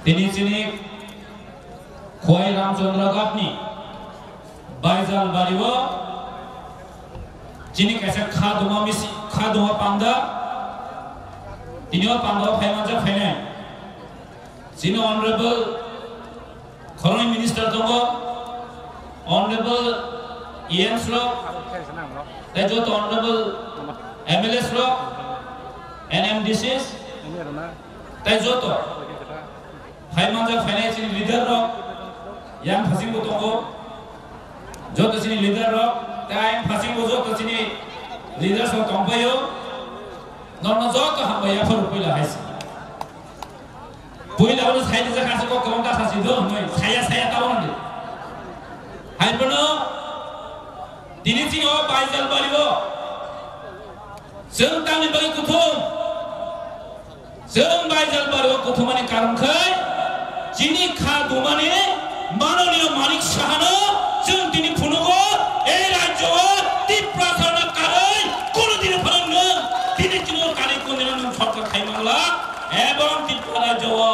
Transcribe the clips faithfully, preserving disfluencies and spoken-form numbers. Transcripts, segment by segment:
Tini chini Khwai Ramchandra Gapni Baijal Bario chini kaisa kha duma misi, kha duma panda, tini o panda o phai manjak phainai. Chini Honorable Khoroknwi Minister tongo, Honorable E Ms rok, tei joto Honorable M L As rok, N M D Cs, tei joto phai manjak phainai chini leader rok, yang phasingbo tongo, joto chini leader rok, tei ayang phasingbo joto chini leaders rok tongpaio, norokno joto hambai yapharo puila hai se. Puila ulo sai rijak aswk kok kwbang ta sasi do hwnwi saya saya ta undi. Hai bono tini chini o Baijal Bario chwng tamni bagwi kuthum. Chwng Baijal Bario kuthumani karon khai chini kha dumani Manoniyo Manik Sahano chwng tini phunugo, ei rajyo o Tiprasano karwi kunu dini phano nwng tini chini o kani kundina nwng sorkar khai mangla. Ebong Tripura rajyo o,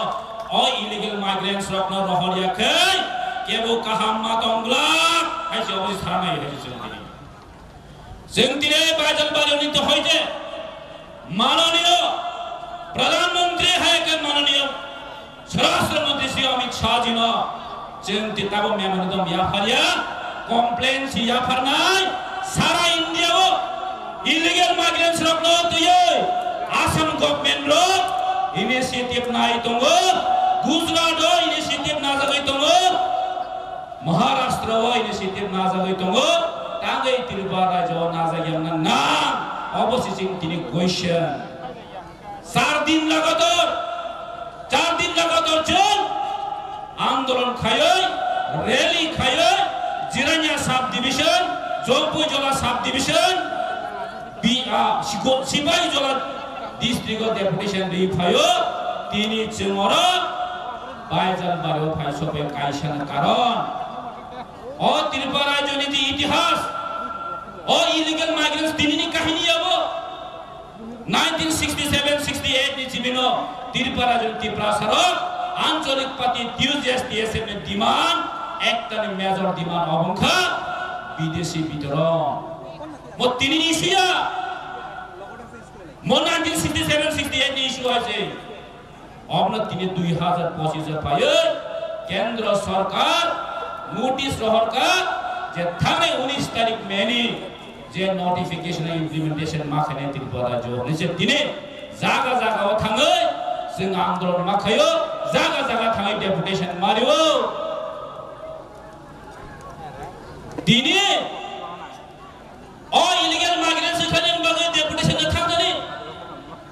o illegal migrants rokno rohor ya khe kebo kaham ma tong glak, hai se obo sanai hai se chwng tini. Chwng tini Baijal Bario ni to hoi je, manoniyo Pradhan Mantri hai khe manoniyo Swarashtra Mantri Shri Amit Shah ji no chwng tini tabo memorandum yapharya, complaint si yapharnai, sara India o illegal migrants rok no twiwi Assam government rok initiative nai tongo, Gujarat o initiative najagwi tongo, Maharashtra o initiative najagwi tongo, tangwi Tripura rajyo o najak yang na nang, obo si chwng tini question. Char din lagatar, char din lagatar chwng andolon khaiwi, rally khaiwi, Jirania sub division, Jompuijola sub division, bi-, ah, Siko-, Sipaijola district o deputation ri phaio, tini chwng oro Baijal Bario phai sophe kaisa karon. O Tripura rajyoni je itihas, o illegal migrants tinini kahini abo. Nineteen sixty-seven sixty-eight ni simi no Tripura rajyoni Tiprasa rok Ancholik Party T U J S T S F ni demand, ekta ni major demand obo wngkha bidesi bitoron. Mo tinini issue ya, mo nineteen sixty-seven sixty-eight ni issue ase. Obono tini dui hazar pochis o phaiwi Kendra Sorkar, Modi Sorkar je thangnai unis tarik May ni je notification implementation ma khainai Tripura rajyo ni se tini jaga jaga o thangwi chwng andolon ma khaio, jaga jaga thangwi deputation ma rio. Tini O illegal migrants khainani bagwi deputation no thangdani.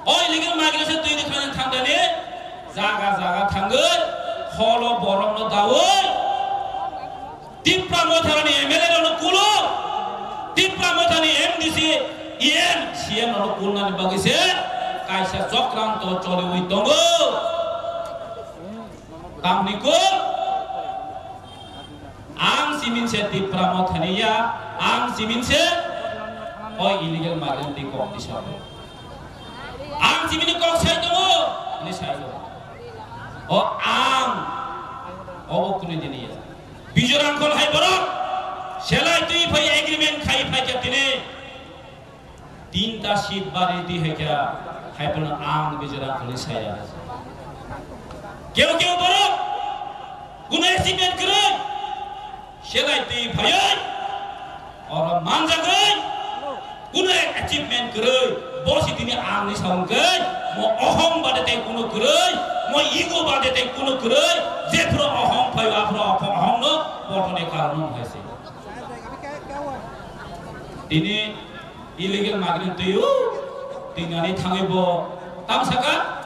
O illegal migrants twi khainani thangdani. Jaga jaga thangwi holo borokno dawi. Tipra Mothani M L A rokno kulo. Tipra Mothani M D C, E M, C M rokno kulnani bagwi se kaisa chokranto choliwi tongo. Tamni kuk? Ang simin se Tipra Mothani ya, ang simin se o illegal migrant ni kok ni sabo. Ang simin ni kok sai tongo, ni sai tongo. O ang, obo kunu dini ya. Bijorang kol hai borok, selai twi phai agreement khai phai kya tini. Tinta seat bari di hai khe, hai phano ang bijora kali saya. Keu keu borok, kuno achievement kwrwi, selai twi phaiwi, oro manjagwi, kuno achievement kwrwi, bo si tini ang ni saung khe, mo ohong bade tei kuno kwrwi, mo ego bade tei kuno kwrwi, jephru ohong phaio, aphru ohong no botoni karon hai se. Tini illegal migrant twi o, twi nani thangwi bo tam saka?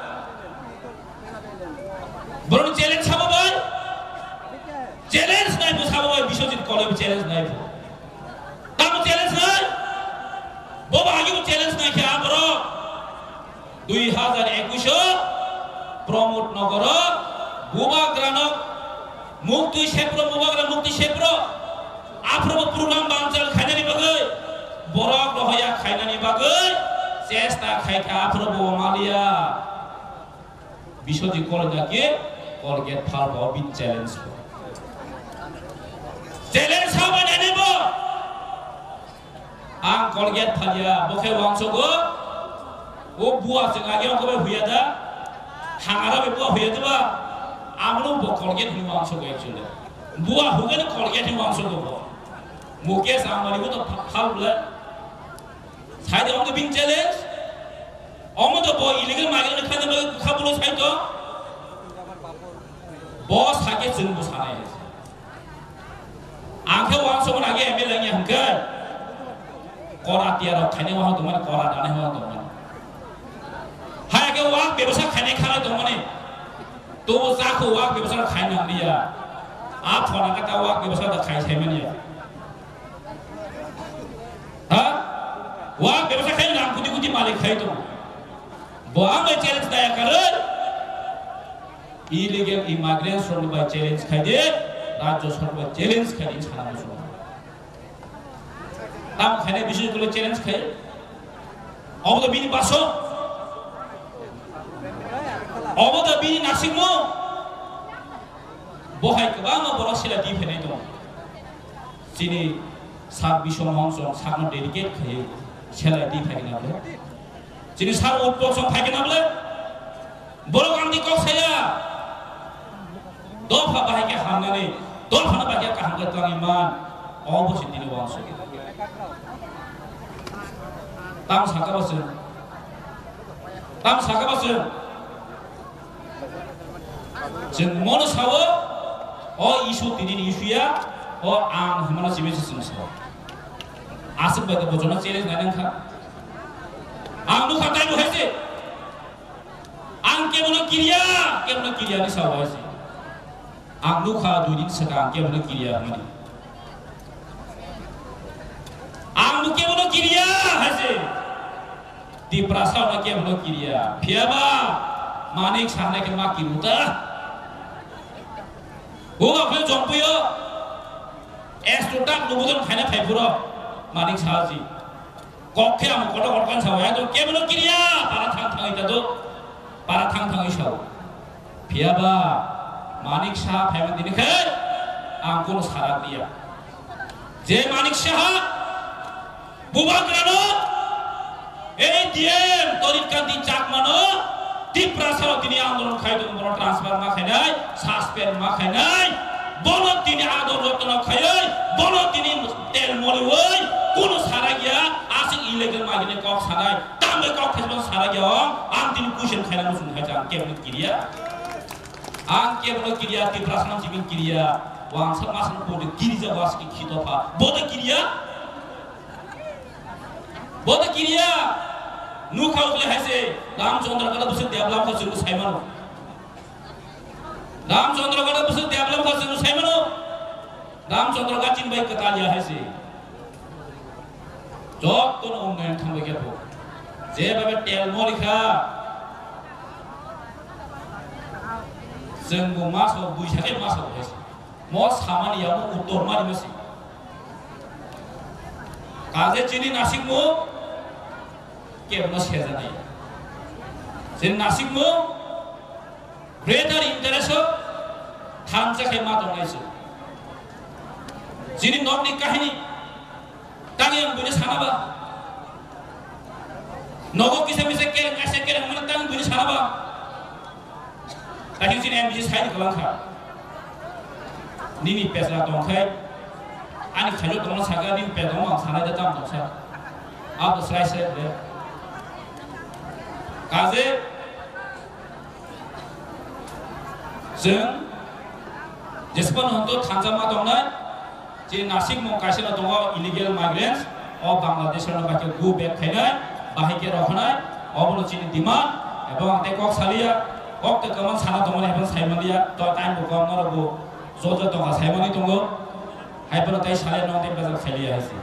Borok challenge sabo bai? Challenge nai bo sabo bai, Biswajit Koloi bo challenge nai bo. Tamo challenge nai? Bo ba agi bo challenge nai khe a borok. Dui hazar ekush o Pramod Nagar o Bubagra no muktwi sepro, Bubagra muktwi sepro. Aphuru bo program bangchal khainani bagwi, borok rohoya khainani bagwi chesta khaikha, aphuru bo maliya. Biswajit Koloi da khe Colgate phalba o bini challenge bo. Challenge ha bai nai bo. Ang Colgate phalia, bo khe uansukgo. O bua chwng age ongkha bai huya da. Hangara bai bua huya da ba. Abono bo Colgate hwnwi uansukgo actually. Bua hugani Colgate hwnwi uansukgo bo. Mukesh Ambani bo to pha-, phal bwle. Sai de ongkha bini challenge. Omo to bo illegal migrant khaina bagwi bwkha bulo sai to. Bo sake chwng bo sanai. Ang khe uansukmani age M L A wngya hwnkhe, kora tiya rok khainai uansuk tongmani, kora danai uansuk tongmani. Hai khe wak bebasa khainai khalai tongmani. Tobo chakho wak bebasa rok khaina nangliya. A phone khe ta wak bebasa da khai saimaniya. Ha? Wak bebasa khai nang kuti kuti malik khai tongo. Bo ang bai challenge daya karwi. Illegal immigrants rokni bai challenge khai de, Rajya Sabha bai challenge khai de, sana muchungo. Tamo khainai bising kolo challenge khai. Obo to bini baso. Obo to bini nasikmo. Bo hai kwbangma borok sila di phainai tongo. Chini Sir Biswamon song sakno dedicate khai sila di phaikhe na bole. Chini Sir Utpal song phaikhe na bole. Borok ang di kok saya. Dopha bahai khe hamnani, dophano bahai khe kaham khe twlangwi man. Obo se tini uansuk. Tam saka bo chwng. Tam saka bo chwng. Chwng mono sao, o issue tini ni issue ya, o ang hwnmano simi se chwng sao. Aswk bai khe bo jono challenge nai nang kha. Ang nukha tai bo hai se. Ang kebono kiriya, kebono kiriya ni sao hai se. Ang nukha dui din swkang kebono kiriya hwnmani. Ang bo kebono kiriya hai se. Tiprasa no kebono kiriya. Phiya ba Manik Saha nai khe ma kiru ta. Bo ba phai jong puyo. Esto tak nubudon khaina phai phuro Manik Saha ji. Kok khe amo kotor kotor kan sao, ekdom kebono kiriya, para thang thangwi ta do, para thang thangwi sao. Phiya ba Manik Saha phaiman tini khe ang kono sarak liya. Je Manik Saha bubagrano, ei D M Torit Kanti Chakmano, Tiprasa rok tini andolon khai tongo, bono transfer ma khainai, suspend ma khainai, bono tini adol rotno khaioi, bono tini tel morioi, kuno sara gya, aswk illegal migrant kok sanai, tambai kok khaisma sara gya ong, ang tini question khaina muchung khai ang kebono kiriya, ang kebono kiriya, Tiprasa no simi kiriya, wangsa masang bodo kirija waski khito pha, bodo kiriya. Bodo kiriya, nukha ukle hai se, Ramchandra gada bwswk develop kha chwngno saimano. Ramchandra gada bwswk develop kha chwngno saimano. Ramchandra gada chini bai kwtal ya hai se. Jotto no unnayan thangbai khe bo. Je babe tel mori kha. Chwngbo maso, buisake maso hai se. Mo samani yamo uttor mari masi. Kaje chini nasikmo kebono sejanai. Chini nasikmo greater interest o thansa khe ma tongnai se. Chini nokni kahini tangwi ang buino sana ba. Nogo kisa misa kereng kaisa kereng mani tangwi buino sana ba. Kaisa chini M D C sai kwlang kha. Nini pesla tong khai, ani khaijo tongma saka, nini pesla tongma ang sanai da tam tong sa. Abo srai srai le. Kaje, chwng, jespan honto thansa ma tongnai, Chini nasikmung kaisa no tongo illegal migrants, o Bangladesh rokno bai khe go back khainai, bahai khe rohornai, obono chini demand, ebong ang tei kok saliya, kok tei kwmang sana tongmani hai phano sai manliya, to time bo kom norok bo joto tongkha sai manwi tongo, hai phano tei saliya no tei bejak khailiya hai se.